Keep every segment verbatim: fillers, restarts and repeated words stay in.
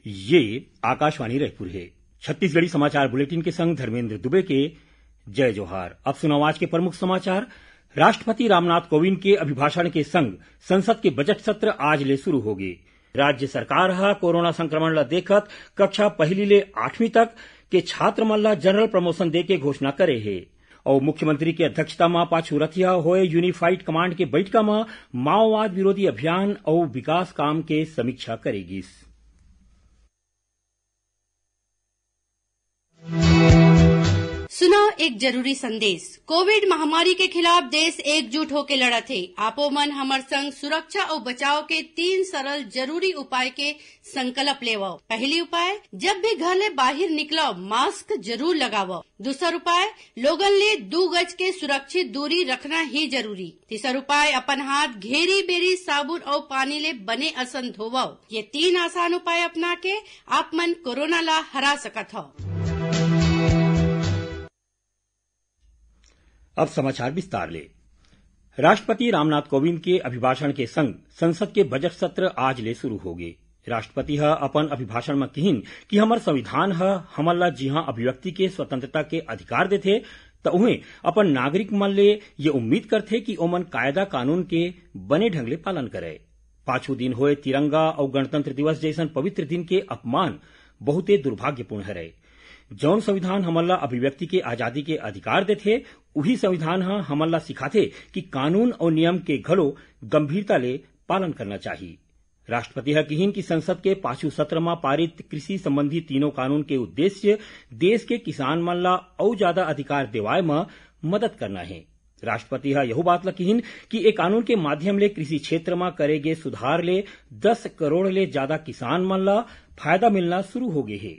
ये आकाशवाणी रायपुर हे। छत्तीसगढ़ी समाचार बुलेटिन के संग धर्मेंद्र दुबे के जय जोहार। अब सुनव आज के प्रमुख समाचार। राष्ट्रपति रामनाथ कोविंद के अभिभाषण के संग संसद के बजट सत्र आज ले शुरू होगे। राज्य सरकार ह कोरोना संक्रमण ल देखत कक्षा पहली ले आठवीं तक के छात्र मन ल जनरल प्रमोशन दे के घोषणा करे हे। अउ मुख्यमंत्री के अध्यक्षता म पाछू रतिहा होए यूनिफाइड कमांड के बइठका म माओवाद विरोधी अभियान अउ विकास काम के समीक्षा करे गिस। सुनव एक जरूरी संदेश। कोविड महामारी के खिलाफ देश एकजुट होके लड़त हे। आपो मन हमर संग सुरक्षा अउ बचाव के तीन सरल जरूरी उपाय के संकल्प लेवव। पहली उपाय, जब भी घर ले बाहिर निकलव, मास्क जरूर लगावव। दूसर उपाय, लोगन ले दू गज के सुरक्षित दूरी रखना ही जरूरी। तीसर उपाय, अपन हाथ घेरी बेरी साबुन अउ पानी ले बने असन धोवव। ये तीन आसान उपाय अपना के आप मन कोरोना ला हरा सकत हव। अब समाचार विस्तार ले। राष्ट्रपति रामनाथ कोविंद के अभिभाषण के संग संसद के बजट सत्र आज ले शुरू होगे। राष्ट्रपति ह अपन अभिभाषण म किहिन कि हमर संविधान ह हमन ला जिहां अभिव्यक्ति के स्वतंत्रता के अधिकार देथे, त उहें अपन नागरिक मन ले ये उम्मीद करथे कि ओमन कायदा कानून के बने ढंग ले पालन करय। पाछू दिन होए तिरंगा अउ गणतंत्र दिवस जइसन पवित्र दिन के अपमान बहुते दुर्भाग्यपूर्ण हरय। जौन संविधान हमन ला अभिव्यक्ति के आजादी के अधिकार देथे, उही संविधान ह हमन ला सिखाथे कि कानून अउ नियम के घलो गंभीरता ले पालन करना चाही। राष्ट्रपति ह किहिन कि संसद के पाछू सत्र म पारित कृषि संबंधी तीनों कानून के उद्देश्य देश के किसान मन ला अउ जादा अधिकार देवाय म मदद करना हे। राष्ट्रपति ह यहू बात ल किहिन कि ए कानून के माध्यम ले कृषि क्षेत्र म करे गे सुधार ले दस करोड़ ले जादा किसान मन ल फायदा मिलना शुरू हो गे हे।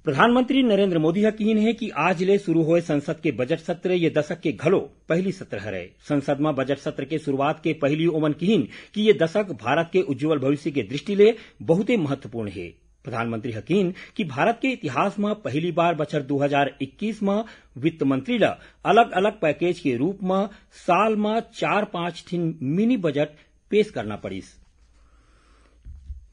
प्रधानमंत्री नरेंद्र मोदी ह किहिन हे कि आज ले शुरू होए संसद के बजट सत्र ये दशक के घलो पहली सत्र हरय। संसद म बजट सत्र के शुरुआत के पहिली ओमन किहिन कि ये दशक भारत के उज्जवल भविष्य के दृष्टि ले बहुते महत्वपूर्ण हे। प्रधानमंत्री ह किहिन कि भारत के इतिहास म पहली बार बछर दू हजार इक्कीस म वित्त मंत्री ल अलग-अलग पैकेज के रूप म साल म चार-पांच ठिन मिनी बजट पेश करना पड़िस।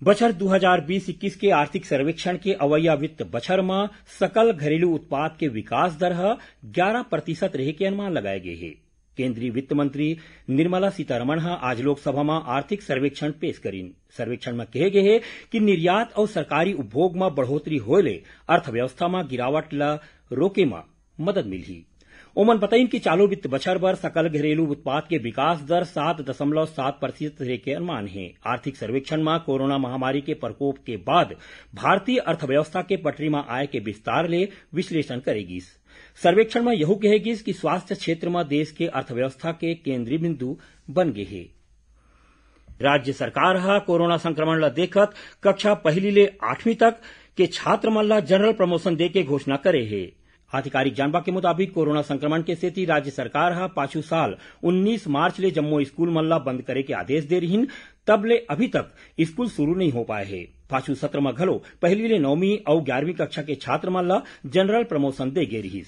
बछर दू हजार बीस इक्कीस के आर्थिक सर्वेक्षण के अवइया वित्त बछर म सकल घरेलू उत्पाद के विकास दर ह ग्यारा प्रतिशत रहे के अनुमान लगाए गे हे। केंद्रीय वित्त मंत्री निर्मला सीतारमण ह आज लोकसभा म आर्थिक सर्वेक्षण पेश करिन। सर्वेक्षण म कहे गे हे कि निर्यात अउ सरकारी उपभोग म बढ़ोतरी होए ले अर्थव्यवस्था म गिरावट ल रोके म मदद मिलही। ओमन बताइन कि चालू वित्त बछर बर सकल घरेलू उत्पाद के विकास दर सात दशमलव सात प्रतिशत रहे के अनुमान हे। आर्थिक सर्वेक्षण म कोरोना महामारी के प्रकोप के बाद भारतीय अर्थव्यवस्था के पटरी म आए के विस्तार ले विश्लेषण करे गिस। सर्वेक्षण म यहू कहे गिस कि स्वास्थ्य क्षेत्र म देश के अर्थव्यवस्था के केंद्रीय बिंदु बन गे हे। राज्य सरकार ह कोरोना संक्रमण ल देखत कक्षा पहली ले आठवीं तक के छात्र मन ल जनरल प्रमोशन दे के घोषणा करे हे। आधिकारिक जानबा के मुताबिक, कोरोना संक्रमण के सेती राज्य सरकार ह पाछू साल उन्नीस मार्च ले जम्मो स्कूल मन ल बंद करे के आदेश दे रिहिन, तब ले अभी तक स्कूल शुरू नइ हो पाए हे। पाछू सत्र म घलो पहली ले नौवीं अउ ग्यारहवीं कक्षा के छात्र मन ल जनरल प्रमोशन दे गे रिहिस।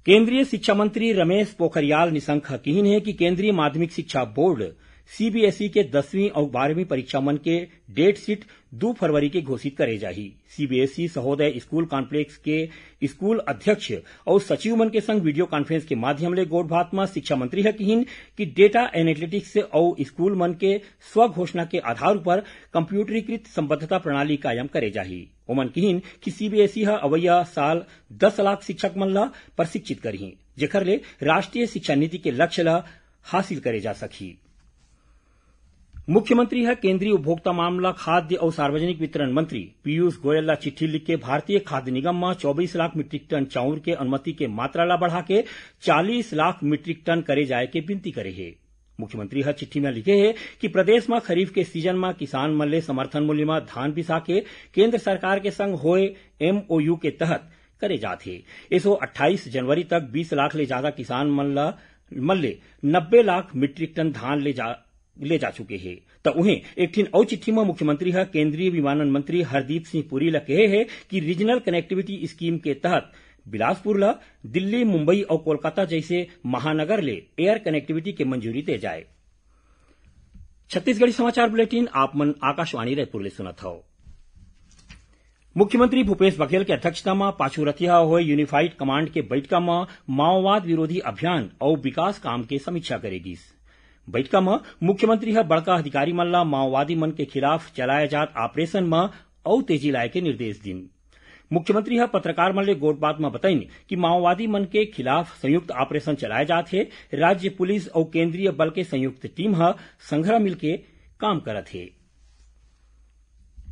केंद्रीय शिक्षा मंत्री रमेश पोखरियाल निशंक ह किहिन हे कि केंद्रीय माध्यमिक शिक्षा बोर्ड, सीबीएसई, के दसवीं अउ बारहवीं परीक्षा मन के डेट शीट दू फरवरी के घोषित करे जाही। सीबीएसई सहोदय स्कूल कॉम्प्लेक्स के स्कूल अध्यक्ष अउ सचिव मन के संग वीडियो कॉन्फ्रेंस के माध्यम ले गोठबात म शिक्षा मंत्री ह किहिन कि डेटा एनालिटिक्स अउ स्कूल मन के स्व घोषणा के आधार उपर कंप्यूटरीकृत संबद्धता प्रणाली कायम करे जाही। ओमन किहिन कि सीबीएसई ह अवइया साल दस लाख शिक्षक मन ल प्रशिक्षित करही, जेखर ले राष्ट्रीय शिक्षा नीति के लक्ष्य ल हासिल करे जा सकही। मुख्यमंत्री ह केंद्रीय उपभोक्ता मामला, खाद्य अउ सार्वजनिक वितरण मंत्री पीयूष गोयल ल चिट्ठी लिख के भारतीय खाद्य निगम म चौबीस लाख मीट्रिक टन चाउर के अनुमति के मात्रा ल बढ़ा के चालीस लाख मीट्रिक टन करे जाए के विनती करे हे। मुख्यमंत्री ह चिट्ठी म लिखे हे कि प्रदेश म खरीफ के सीजन म किसान मन ले समर्थन मूल्य म धान बिसा के केंद्र सरकार के संग होए एमओयू के तहत करे जात हे। एसो अट्ठाईस जनवरी तक बीस लाख ले जादा किसान मन ल, मन ले नब्बे लाख मीट्रिक टन धान ले जा, ले जा चुके हे। त उहें एक ठिन अउ चिट्ठी म मुख्यमंत्री ह केंद्रीय विमानन मंत्री हरदीप सिंह पुरी ल कहे हे कि रीजनल कनेक्टिविटी स्कीम के तहत बिलासपुर ल दिल्ली, मुंबई अउ कोलकाता जइसे महानगर ले एयर कनेक्टिविटी के मंजूरी दे जाए। छत्तीसगढ़ी समाचार बुलेटिन आप मन आकाशवाणी रायपुर ले सुनत हव। मुख्यमंत्री भूपेश बघेल के अध्यक्षता म पाछू रतिहा होए यूनिफाइड कमांड के बइठका म माओवाद विरोधी अभियान अउ विकास काम के समीक्षा करे गिस। बइठका म मुख्यमंत्री ह बड़का अधिकारी मन ला माओवादी मन के खिलाफ चलाए जात ऑपरेशन म अउ तेजी लाए के निर्देश दिन। मुख्यमंत्री ह पत्रकार मन ले गोठबात म बतइन कि माओवादी मन के खिलाफ संयुक्त ऑपरेशन चलाए जात हे। राज्य पुलिस अउ केंद्रीय बल के संयुक्त टीम ह संघरा मिलके काम करत हे।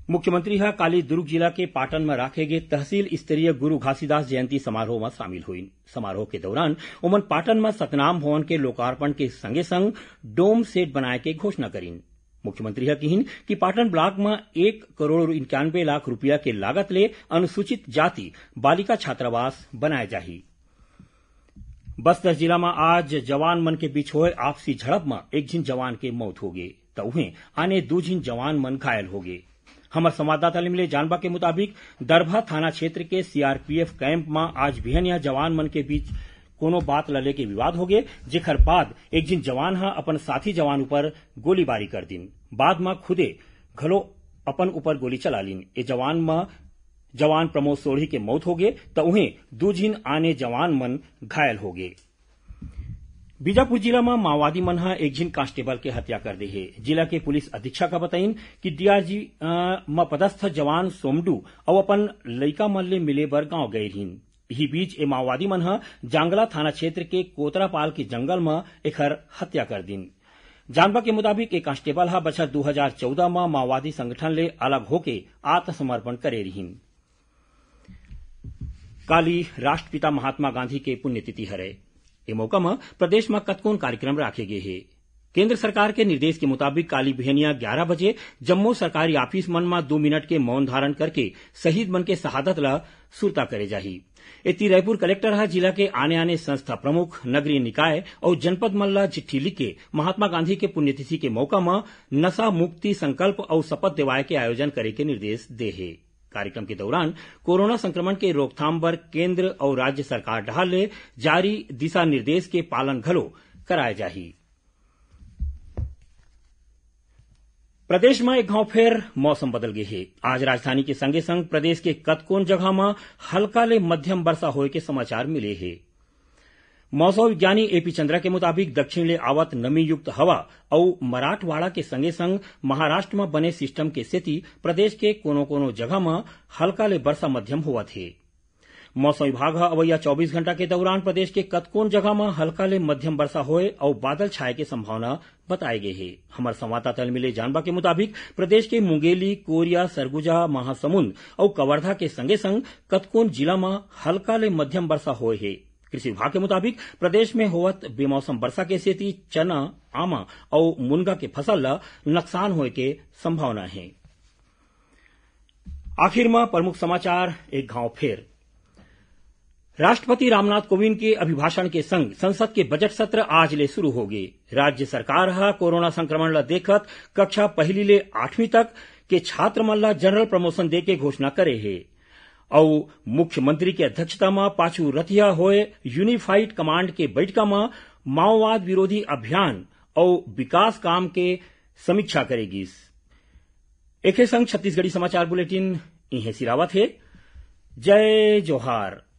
मुख्यमंत्री ह काली दुर्ग जिला के पाटन म राखे गे तहसील स्तरीय गुरु घासीदास जयंती समारोह म शामिल होइन। समारोह के दौरान ओमन पाटन म सतनाम भवन के लोकार्पण के संगे संग डोम सेट बनाए के घोषणा करिन। मुख्यमंत्री ह किहिन कि पाटन ब्लॉक म एक करोड़ इक्यानवे लाख रुपया के लागत ले अनुसूचित जाति बालिका छात्रावास बनाए जाही। बस्तर जिला म आज जवान मन के बीच होए आपसी झड़प म एक झिन जवान के मौत होगे, त उहें आने दू झिन जवान मन घायल होगे। हमर संवाददाता ले मिले जानबा के मुताबिक, दरभा थाना क्षेत्र के सीआरपीएफ कैंप म आज बिहनिया जवान मन के बीच कोनो बात ल लेके विवाद होगे, जेखर बाद एक झिन जवान ह अपन साथी जवान ऊपर गोलीबारी कर दिन। बाद म खुदे घलो अपन ऊपर गोली चला लीन। ए जवान म जवान प्रमोद सोढ़ी के मौत होगे, त उहें दू झिन आने जवान मन घायल होगे। बीजापुर जिला म माओवादी मन ह एक झिन कांस्टेबल के हत्या कर दे हे। जिला के पुलिस अधीक्षक ह बताइन कि डीआरजी, अ, म पदस्थ जवान सोमडू अउ अपन लइका मन ले मिले बर गांव गए रहिन। इही बीच ए माओवादी मन ह जांगला थाना क्षेत्र के कोतरापाल के जंगल म एखर हत्या कर दिन। जानबा के मुताबिक, ए कांस्टेबल ह बछर दू हजार चौदह म माओवादी संगठन ले अलग होके आत्मसमर्पण करे रिहिन। काली राष्ट्रपिता महात्मा गांधी के पुण्यतिथि हरय। ए मौका म प्रदेश म कतकोन कार्यक्रम राखे गे हे। केंद्र सरकार के निर्देश के मुताबिक काली बिहनिया ग्यारह बजे जम्मो सरकारी ऑफिस मन म दू मिनट के मौन धारण करके शहीद मन के शहादत ल सुरता करे जाही। एती रायपुर कलेक्टर ह जिला के आने-आने संस्था प्रमुख, नगरीय निकाय अउ जनपद मन ल चिट्ठी लिख के महात्मा गांधी के पुण्यतिथि के मौका म नशा मुक्ति संकल्प अउ शपथ देवाय के आयोजन करे के निर्देश दे हे। कार्यक्रम के दौरान कोरोना संक्रमण के रोकथाम बर केंद्र अउ राज्य सरकार डहार ले जारी दिशा निर्देश के पालन घलो कराए जाही। प्रदेश म एक घांव फेर मौसम बदल गे हे। आज राजधानी के संगे संग प्रदेश के कतकोन जगह म हल्का ले मध्यम वर्षा होए के समाचार मिले हे। मौसम विज्ञानी एपी चंद्रा के मुताबिक, दक्षिण ले आवत नमी युक्त हवा अउ मराठवाड़ा के संगे संग महाराष्ट्र म बने सिस्टम के सेती प्रदेश के कोनो-कोनो जगह म हल्का ले वर्षा मध्यम होवत हे। मौसम विभाग ह अवइया चौबीस घंटा के दौरान प्रदेश के कतकोन जगह म हल्का ले मध्यम वर्षा होए अउ बादल छाए के संभावना बताए गे हे। हमर संवाददाता ले मिले जानबा के मुताबिक, प्रदेश के मुंगेली, कोरिया, सरगुजा, महासमुंद अउ कवर्धा के संगे संग कतकोन जिला म हल्का ले मध्यम वर्षा होए हे। कृषि विभाग के मुताबिक, प्रदेश में होवत बेमौसम वर्षा के सेती चना, आमा अउ मुनगा के फसल ल नुकसान होए के संभावना हे। आखिर म प्रमुख समाचार एक घांव फेर। राष्ट्रपति रामनाथ कोविंद के अभिभाषण के संग संसद के बजट सत्र आज ले शुरू होगे। राज्य सरकार ह कोरोना संक्रमण ल देखत कक्षा पहली ले आठवीं तक के छात्र मन ल जनरल प्रमोशन दे के घोषणा करे हे। अउ मुख्यमंत्री के अध्यक्षता म पाछू रतिहा होए यूनिफाइड कमांड के बइठका म माओवाद विरोधी अभियान अउ विकास काम के समीक्षा करे गिस। एखे संग छत्तीसगढ़ी समाचार बुलेटिन इहें सिरावत हे। जय जोहार।